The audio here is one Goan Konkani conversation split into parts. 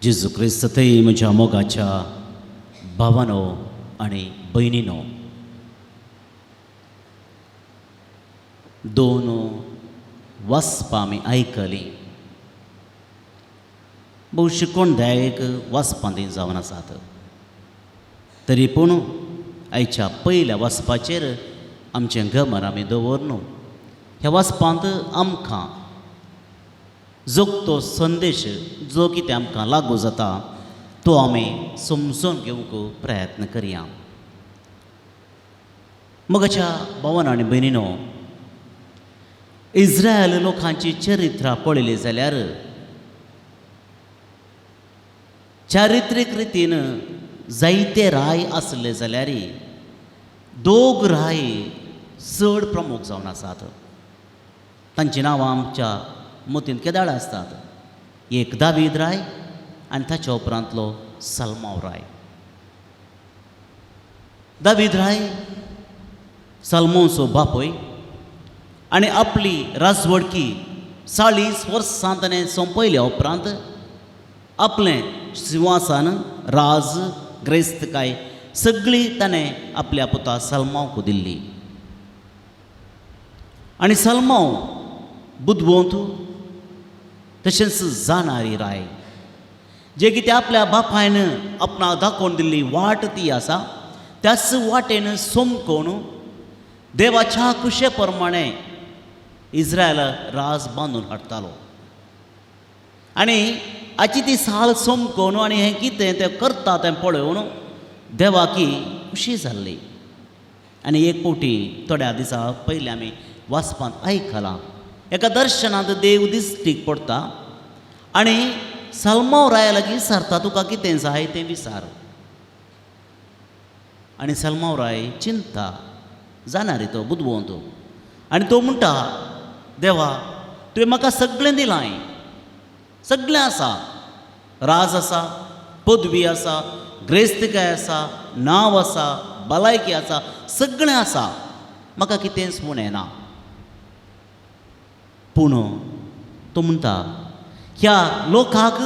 जेजू क्रिस्त थंय म्हज्या मोगाच्या भावानो आनी भयणीनो, दोन वाचपां आमी आयकलीं. भोव शिकवणदायक वाचपां तीं जावन आसात. तरी पूण आयच्या पयल्या वाचपाचेर आमचें गमन आमी दवरनु ह्या वाचपांत आमकां जोगतो संदेश जो कितें आमकां लागू जाता तो आमी समजून घेवंक प्रयत्न करया. मोगाच्या भावान आनी भयणीनो, इस्रायल लोकांची चरित्रां पळयली जाल्यार चारित्रीक रितीन जायते राय आसले जाल्यार दोग राय चड प्रमुख जावन आसात. तांचीं नांवां आमच्या मतींत केदाळ आसतात. एक दावीद राय आनी ताच्या उपरांतलो सलमाव राय. दावीद राय सलमोनचो बापूय आनी आपली राजवडकी 40 वर्सां ताणें सोंपयल्या उपरांत आपलें सिंवासान राज ग्रेस्तकाय सगळी ताणें आपल्या पुता सलमावक दिल्ली. आनी सलमाव बुदवंत तशेंच जाणारी राय, जे कितें आपल्या बापायन आपणाक दाखोवन दिल्ली वाट ती आसा त्याच वाटेन सोमकोन देवाच्या कुशे प्रमाणे इस्रायल राज बांदून हाडटालो. आनी हाची ती साल सोमकोन आनी हें कितें तें करता तें पळोवन देवाकी खुशी जाल्ली. आनी एक फावटी थोड्या दिसा पयलीं आमी वाचपांत आयकलां, एका दर्शनांत देव दिश्टीक पडटा आनी सलमाव राया लागीं विचारता, तुका कितें जाय तें विचार. आनी सलमाव राय चिंता, जाणा रे तो बुदवंत, आनी तो म्हणटा, देवा तुवें म्हाका सगळें दिलां, सगळें आसा, राज आसा, पदवी आसा, ग्रेस्तकाय आसा, नांव आसा, भलायकी आसा, सगळें आसा, म्हाका कितेंच उणें ना. पूण तो म्हणटा, ह्या लोकांक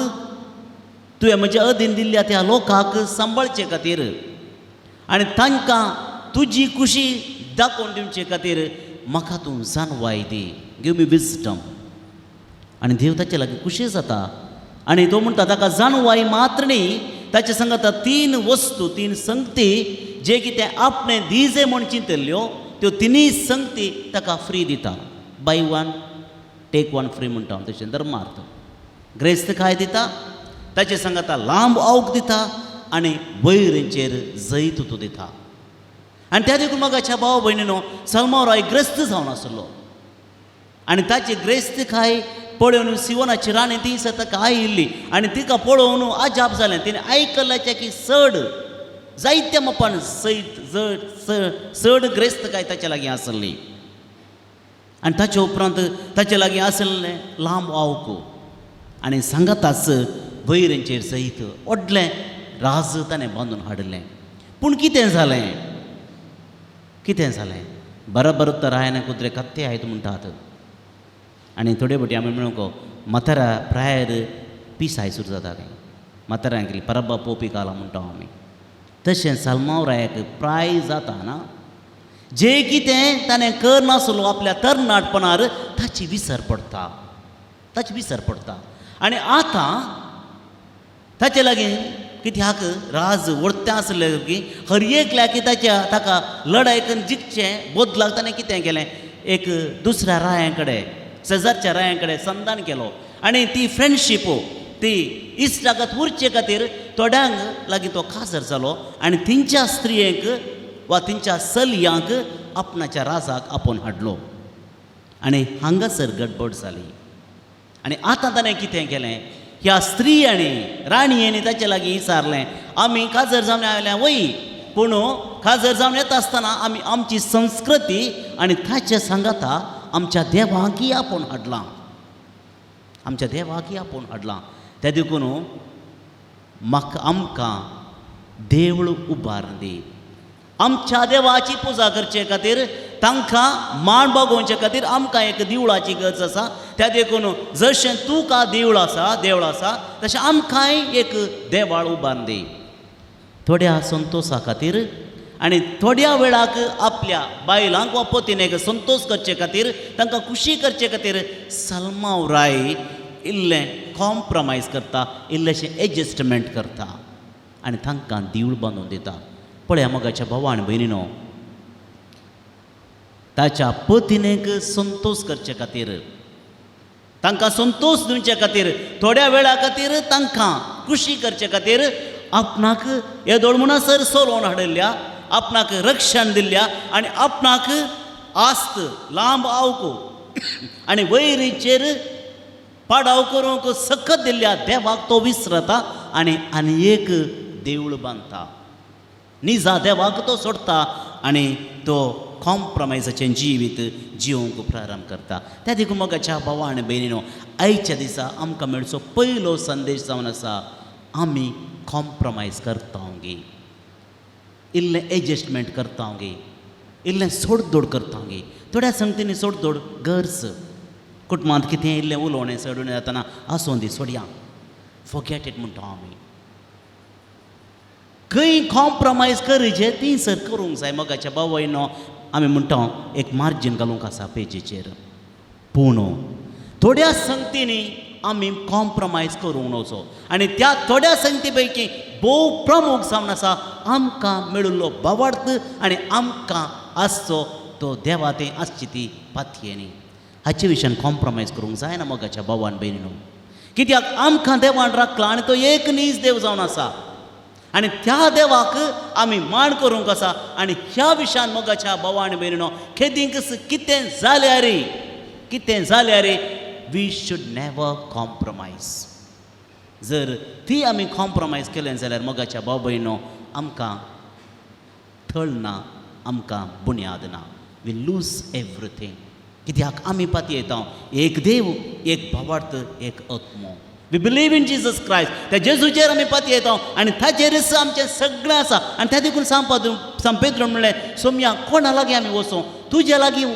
तुवें म्हज्या अधीन दिल्ल्या त्या लोकांक सांबाळचे खातीर आनी तांकां तुजी खुशी दाखोवन दिवचे खातीर म्हाका तूं जाणवाय दी, गिव मी विजडम. आनी देव ताचे लागीं खुशी जाता आनी तो म्हणटा ताका जाणवाय मात्र न्ही, ताचे सांगता तीन वस्तू, तीन संगती जे कितें आपणें दिजे म्हूण चिंतिल्ल्यो त्यो तिनूय संगती ताका फ्री दिता. Buy one take one free म्हणटा हांव, तशें धर्मार्थ ग्रेस्तकाय दिता, ताचे सांगता लांब आवक दिता आनी वैरींचेर जैत तूं दिता. आनी त्या देखून मोगाच्या भाव भयणीनो, सलमाव राय ग्रस्त जावन आसलो आनी ताची ग्रेस्तकाय पळोवन सिवनाची राणी ती ताका आयिल्ली आनी तिका पळोवन अजाप जालें. तिणें आयकल्याच्या की चड जायत्या मोपान सयत जड चड ग्रेस्तकाय ताच्या लागीं आसली आनी ताचे उपरांत ताचे लागीं आसलें लांब आवक आनी सांगाताच वैरांचेर सयत व्हडलें राज ताणें बांदून हाडिल्लें. पूण कितें जालें, कितें जालें, बरोबर तर रायना कुत्रे कत्ते आयत म्हणटात. आनी थोडे फावटी आमी म्हणूंक म्हाताऱ्या प्रायर पिसाय सुरू जातालें, म्हाताऱ्यांक परबा पोवपी काला म्हणटा आमी. तशें सलमाव रायाक प्राय जाता ना, जे कितें ताणें करनासलो आपल्या तरणाटपणार ताची विसर पडटा, ताची विसर पडटा. आनी आतां ताचे लागीं कित्याक राज वडतें आसलें की हर एकल्याक ताच्या ताका लडाय करून जिखचें बदलाक ताणें कितें केलें, एक दुसऱ्या रायां कडेन, शेजारच्या रायां कडेन संधान केलो आनी ती फ्रेंडशीप ती इश्टागत उरचे खातीर थोड्यांक लागीं तो काजर जालो आनी तेंच्या स्त्रियेक वा तेंच्या चलयांक आपणाच्या राजाक आपोवन हाडलो आनी हांगासर गडबड जाली. आनी आतां ताणें कितें केलें, ह्या स्त्रियांनी राणयेंनी ताचे लागीं विचारलें, आमी काजर जावन आयल्या वय, पूण काजर जावन येता आसतना आमी आमची संस्कृती आनी ताचे सांगाता आमच्या देवाकय आपोवन हाडलां, आमच्या देवाकय आपोवन हाडलां. त्या देखून म्हाका आमकां देवूळ उबार दी, आमच्या देवाची पुजा करचे खातीर तांकां मान बागोवचे खातीर आमकां एक देवळाची गरज आसा. त्या देखून जशें तुका देवळ आसा, देवळ आसा, तशें आमकांय एक देवाळ उबारून दी. थोड्या संतोशा खातीर आनी थोड्या वेळाक आपल्या बायलांक वा पतीनेक संतोश करचे खातीर, तांकां खुशी करचे खातीर सलमाव राय इल्लें कॉम्प्रमायज करता, इल्लेशें एडजस्टमेंट करता आनी तांकां देवूळ बांदून दिता. पळया मोगाच्या भावा आनी भयणीनो, ताच्या पतीनेक संतोश करचे खातीर, तांकां संतोश दिवचे खातीर, थोड्या वेळा खातीर तांकां खुशी करचे खातीर आपणाक येदोळ म्हणसर सोलोवन हाडिल्ल्या, आपणाक रक्षण दिल्ल्या आनी आपणाक आस्त लांब आवको आनी वैरीचेर पाडाव करूंक सकत दिल्ल्या देवाक तो विसरता आनी आनी एक देवूळ बांदता. निजा देवाक तो सोडटा आनी तो कॉम्प्रमायजाचें जिवीत जिवंक प्रारंभ करता. त्या देखून मोगाच्या भावा आनी भयणीनो, आयच्या दिसा आमकां मेळचो पयलो संदेश जावन आसा, आमी कॉम्प्रमायज करता गे, इल्लें एडजस्टमेंट करता गे, इल्लें सोडदोड करता गे. थोड्या संगतींनी सोडदोड गरज, कुटुंबांत कितें इल्लें उलोवणें चडुणें जातना आसूं दी, सोडया, फॉगेट it म्हणटा आमी. खंय कॉम्प्रमायज करचें ती सर करूंक जाय. मोगाच्या बावयनो, आमी म्हणटा एक मार्जीन घालूंक आसा पेजीचेर, पूण थोड्या संगतींनी आमी कॉम्प्रमायज करूंक नजो. आनी त्या थोड्या संगती पैकी भोव प्रमुख जावन आसा आमकां मेळिल्लो भावार्थ आनी आमकां आसचो तो देवा तें आसची ती पातयेनी. हाचे विशयान कॉम्प्रमायज करूंक जायना मोगाच्या भावान भयणीनो, कित्याक आमकां देवान राखला आनी तो एक नीज देव जावन आसा आनी त्या देवाक आमी मान करूंक आसा. आनी ह्या विशयान मोगाच्या भावा आनी भयणीनो, खेदींक कितें जाल्यार, कितें जाल्यार we should never compromise. जर ती आमी कॉम्प्रमायज केलें जाल्यार मोगाच्या भाव भयणीनो, आमकां थळ ना, आमकां बुन्याद ना, we lose everything. कित्याक आमी पातयेता एक देव, एक भावार्थ, एक आत्मो. We believe in Jesus Christ. त्या जेजूचेर आमी पातयेता आनी ताचेरच आमचें सगळें आसा. आनी त्या देखून सांग पेद्रोन म्हणलें, सोमया कोणा लागीं आमी वचूं, तुज्या लागीं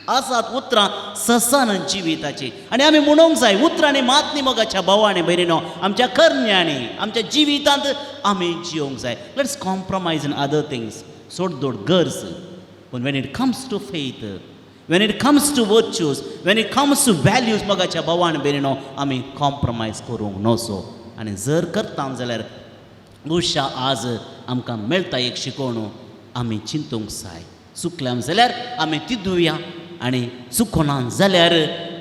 आसात उतरां ससान जिविताची. आनी आमी म्हणूंक जाय उतरांनी मात न्ही मोगाच्या भावा आनी भयणीनो, आमच्या करण्यांनी आमच्या जिवितांत आमी जियोंक जाय. Let's compromise in other things, सोडदोड गरज, पूण when it comes to faith, when it comes to virtues, when it comes to values, मोगाच्या भावा आनी भयणीनो, आमी कॉम्प्रमायज करूंक नजो. आनी जर करता जाल्यार उशा आज आमकां मेळटा एक शिकवण, आमी चिंतूंक जाय. चुकल्या जाल्यार आमी तिदुया आनी चुकोना जाल्यार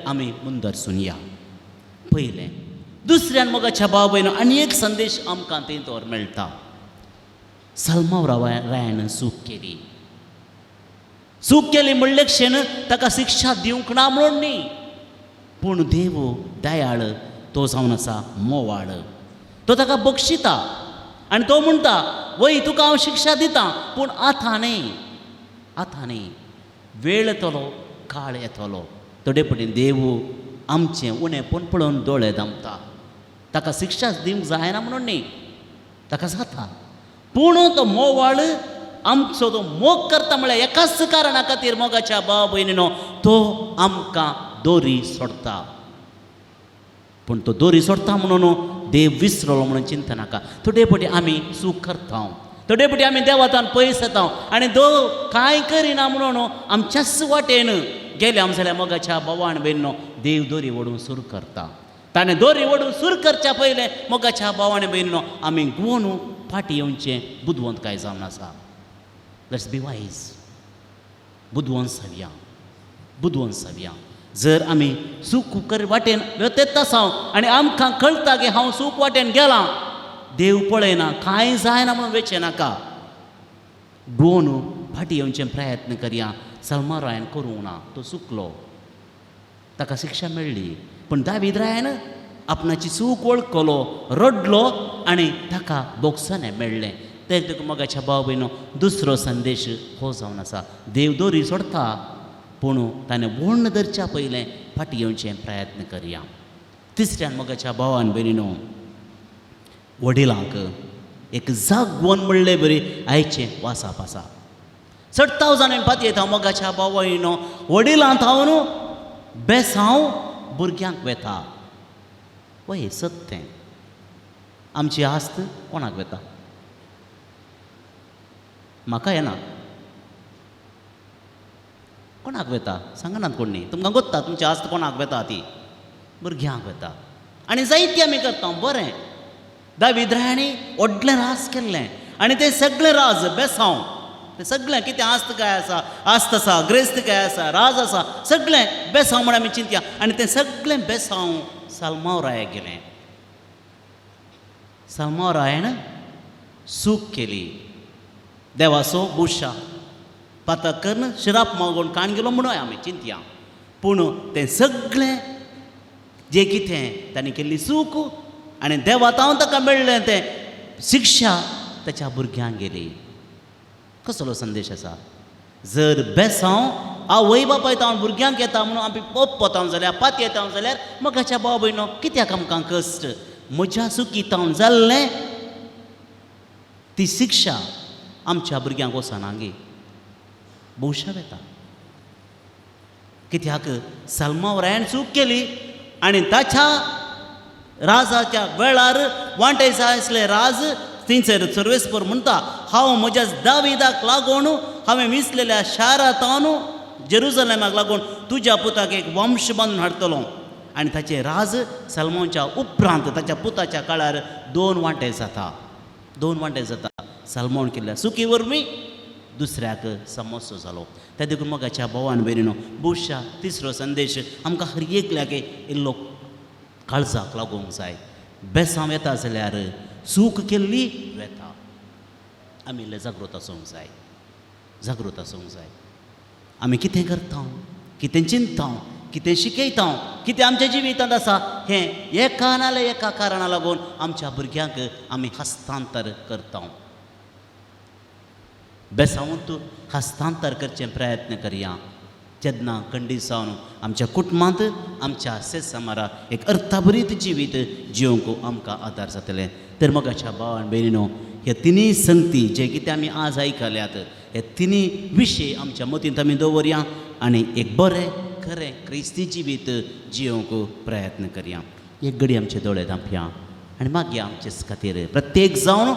आमी मुंदर सुनया. पयलें. दुसऱ्यान मोगाच्या भाव भयणो, आनी एक संदेश आमकां थंय तोर मेळटा. सलमाव रायान चूक केली. चूक केली म्हणले क्षण ताका शिक्षा दिवंक ना म्हणून न्ही, पूण देव दयाळ तो जावन आसा, मोवाळ, तो ताका बक्षिता आनी तो म्हणटा, वय तुका हांव शिक्षा दितां, पूण आतां न्ही, आतां न्ही, वेळ येतलो, काळ येतलो. थोडे पटीन देव आमचें उणेपण पळोवन दोळे दामता. ताका शिक्षा दिवंक जायना म्हणून न्ही, ताका जाता, पूण तो मोवाळ आमचो तो मोग करता म्हळ्यार एकाच कारणा खातीर मोगाच्या भाव भयणीनो, तो आमकां दोरी सोडटा. पूण तो दोरी सोडटा म्हणून देव विसरलो म्हणून चिंता नाका. थोडे पटी आमी चूक करता, थोडे पटी आमी देवातान पयस येता आनी दो कांय करिना म्हणून आमच्याच वाटेन गेले आम जाल्यार मोगाच्या भावा आनी भयणीनो, देव दोरी ओडून सुरू करता. ताणें दोरी ओडून सुरू करच्या पयलें मोगाच्या भावा आनी भयणीनो, आमी गुवोन फाटीं येवचें बुदवंतकाय जावन आसा. Let's be wise, बुदवंत जावया, बुदवंत जावया. जर आमी चूक कर वाटेन वेतेत आसा आनी आमकां कळटा की हांव चूक वाटेन गेलां, देव पळयना, कांय जायना म्हणून वेचें नाका. गोवन फाटीं येवचें प्रयत्न करया. सलमा रायान करूंक ना, तो चुकलो, ताका शिक्षा मेळ्ळी. पूण दावीद रायान आपणाची चूक वळखलो, रडलो आनी ताका बोगसणें मेळ्ळें. तें तुका मोगाच्या भाव भयणो, दुसरो संदेश हो जावन आसा, देव दोरी सोडटा, पूण ताणें वर्ण धरच्या पयलें फाटीं येवचें प्रयत्न करया. तिसऱ्यान मोगाच्या भावान भयणीनो, वडिलांक एक जागवण म्हणले बरी आयचें वासाप आसा. चडताव जाण पातयेता मोगाच्या बावयनो वडिलां थावन बेसांव भुरग्यांक वेता. वय सत तें. आमची आस्त कोणाक वेता? म्हाका येना. कोणाक वेता सांगनात कोण न्ही. तुमकां गोत्ता तुमची आस्त कोणाक वेता ती? भुरग्यांक वेता. आनी जायती आमी करता बरें. दावीद रायानी व्हडलें राज केल्लें आनी तें सगळें राज बेसांव, तें सगळें कितें आस्त काय आसा, आस्त आसा, ग्रेस्त काय आसा, राज आसा, सगळें बेसांव म्हण आमी चिंतया. आनी तें सगळें बेसांव साल्मांव रायाक गेलें. साल्मांव रायान चूक केली. देवाचो बुशा पातक करून शिराप मागून काण गेलो म्हणून आमी चिंतया. पूण तें सगळें जें कितें ताणें केल्ली चूक आनी देवा तावन ताका मेळ्ळें तें शिक्षा ताच्या भुरग्यांक गेली. कसलो संदेश आसा? जर बेसांव आवय बापाय तावन भुरग्यांक येता म्हणून आमी ओप्पताव जाल्यार पातयेताव जाल्यार मोगाच्या भाव भयणो कित्याक आमकां कश्ट? म्हज्या चुकी तावन जाल्लें ती शिक्षा आमच्या भुरग्यांक वचना गे, भोवशा वेता. कित्याक सलमाव रायान चूक केली आनी ताच्या राजाच्या वेळार वांटे जाय आसले राज. थंयसर सर्वेस्पर म्हणटा, हांव म्हज्या दाविदाक लागून हांवें विसलेल्या शारांत जेरुजलेमाक लागून तुज्या पुताक एक वंश बांदून हाडटलो. आनी ताचें राज सलमानच्या उपरांत ताच्या पुताच्या काळार दोन वांटे जाता, दोन वांटे जाता. सलमोन केल्ल्या चुकी वरवीं दुसऱ्याक समस्यो जालो. त्या देखून मोगाच्या भावान भयणीनो, भोवशा तिसरो संदेश आमकां हर एकल्याक इल्लो काळजाक लागूंक जाय. बेसांव येता जाल्यार चूक केल्ली वेता. आमी इल्ले जागृत आसूंक जाय, जागृत आसूंक जाय. आमी कितें करता, कितें चिंतता, कितें शिकयता, कितें आमच्या जिवितांत आसा हें एका नाल्यार एका कारणा लागून आमच्या भुरग्यांक आमी हस्तांतर करता. बेसांवूत हस्तांतर करचे प्रयत्न करया. जेन्ना खंडीत जावन आमच्या कुटुंबांत आमच्या सेसमारा एक अर्थाभरीत जिवीत जिवंक आमकां आदार जातले. तर मोगाच्या भावान भयणीनो, ह्या तिनूय संगती जे कितें आमी आज आयकल्यात हे तिनूय विशय आमच्या मतींत आमी दवरया आनी एक बरें खरें क्रिस्ती जिवीत जिवंक प्रयत्न करया. एक घडी आमचे दोळे धांपया आनी मागीर आमचेच खातीर प्रत्येक जावन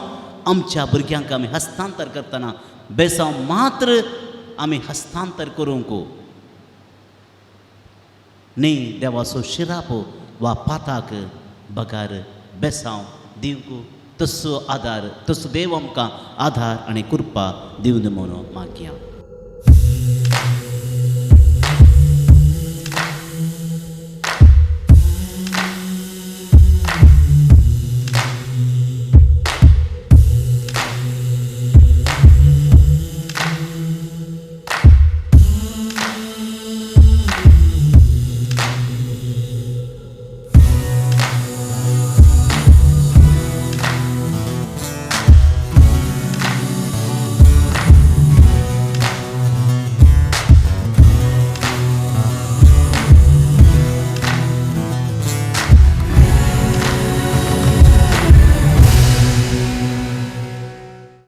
आमच्या भुरग्यांक आमी हस्तांतर करतना बेसांव मात्र आमी हस्तांतर करूंक न्ही, देवाचो शिराप वा पाताक बगार बेसांव दिवंक तसो आदार, तसो देव आमकां आदार आनी कृपा दिवन म्हणून मागया.